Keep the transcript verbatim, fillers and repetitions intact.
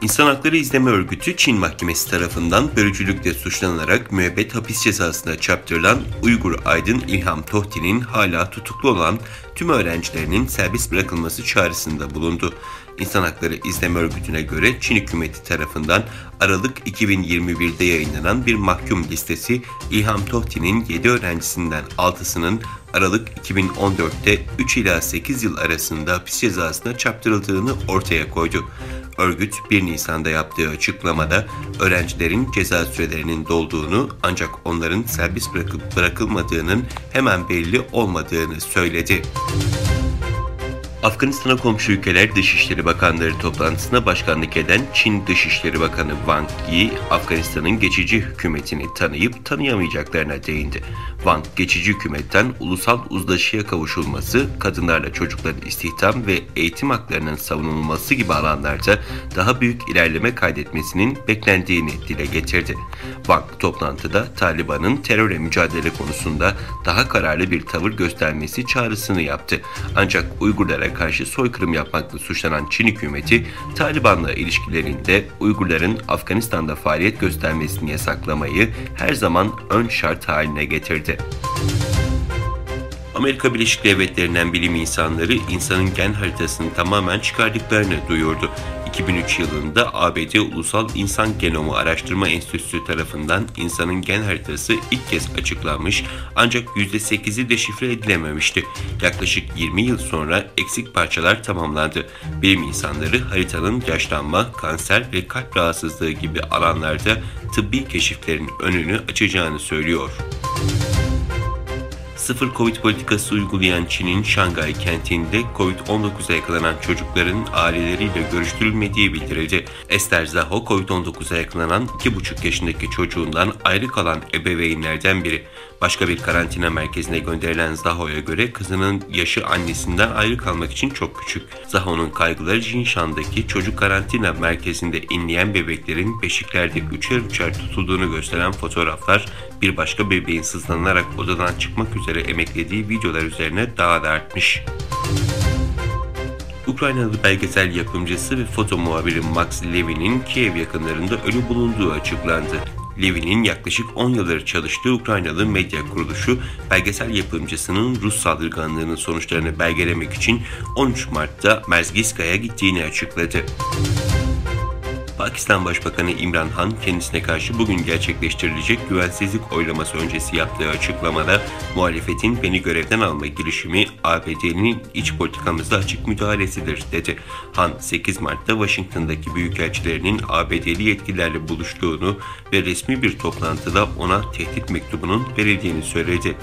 İnsan Hakları İzleme Örgütü Çin Mahkemesi tarafından bölücülükle suçlanarak müebbet hapis cezasına çarptırılan Uygur aydın İlham Tohti'nin hala tutuklu olan tüm öğrencilerinin serbest bırakılması çağrısında bulundu. İnsan Hakları İzleme Örgütü'ne göre Çin hükümeti tarafından Aralık iki bin yirmi birde yayınlanan bir mahkum listesi İlham Tohti'nin yedi öğrencisinden altısının Aralık iki bin on dörtte üç ila sekiz yıl arasında hapis cezasına çarptırıldığını ortaya koydu. Örgüt bir Nisan'da yaptığı açıklamada öğrencilerin ceza sürelerinin dolduğunu ancak onların serbest bırakıp bırakılmadığının hemen belli olmadığını söyledi. Afganistan'a komşu ülkeler Dışişleri Bakanları toplantısına başkanlık eden Çin Dışişleri Bakanı Wang Yi, Afganistan'ın geçici hükümetini tanıyıp tanıyamayacaklarına değindi. Wang, geçici hükümetten ulusal uzlaşıya kavuşulması, kadınlarla çocukların istihdam ve eğitim haklarının savunulması gibi alanlarda daha büyük ilerleme kaydetmesinin beklendiğini dile getirdi. Wang, toplantıda Taliban'ın terörle mücadele konusunda daha kararlı bir tavır göstermesi çağrısını yaptı. Ancak Uygurlara karşı soykırım yapmakla suçlanan Çin hükümeti, Taliban'la ilişkilerinde Uygurların Afganistan'da faaliyet göstermesini yasaklamayı her zaman ön şart haline getirdi. Amerika Birleşik Devletleri'nden bilim insanları insanın gen haritasını tamamen çıkardıklarını duyurdu. iki bin üç yılında A B D Ulusal İnsan Genomu Araştırma Enstitüsü tarafından insanın gen haritası ilk kez açıklanmış, ancak yüzde sekizi deşifre edilememişti. Yaklaşık yirmi yıl sonra eksik parçalar tamamlandı. Bilim insanları haritanın yaşlanma, kanser ve kalp rahatsızlığı gibi alanlarda tıbbi keşiflerin önünü açacağını söylüyor. Sıfır Covid politikası uygulayan Çin'in Şangay kentinde Covid on dokuza yakalanan çocukların aileleriyle görüştürülmediği bildirildi. Esther Zaho, Covid on dokuza yakalanan iki buçuk yaşındaki çocuğundan ayrı kalan ebeveynlerden biri. Başka bir karantina merkezine gönderilen Zaho'ya göre kızının yaşı annesinden ayrı kalmak için çok küçük. Zaho'nun kaygıları Jinshan'daki çocuk karantina merkezinde inleyen bebeklerin beşiklerde üçer üçer tutulduğunu gösteren fotoğraflar, bir başka bebeğin sızlanarak odadan çıkmak üzere emeklediği videolar üzerine daha da artmış. Ukraynalı belgesel yapımcısı ve foto muhabiri Max Levin'in Kiev yakınlarında ölü bulunduğu açıklandı. Levin'in yaklaşık on yıldır çalıştığı Ukraynalı medya kuruluşu, belgesel yapımcısının Rus saldırganlığının sonuçlarını belgelemek için on üç Mart'ta Merzgîskaya gittiğini açıkladı. Pakistan Başbakanı İmran Han, kendisine karşı bugün gerçekleştirilecek güvensizlik oylaması öncesi yaptığı açıklamada, "Muhalefetin beni görevden alma girişimi A B D'nin iç politikamızda açık müdahalesidir," dedi. Han, sekiz Mart'ta Washington'daki büyükelçilerinin A B D'li yetkililerle buluştuğunu ve resmi bir toplantıda ona tehdit mektubunun verildiğini söyledi.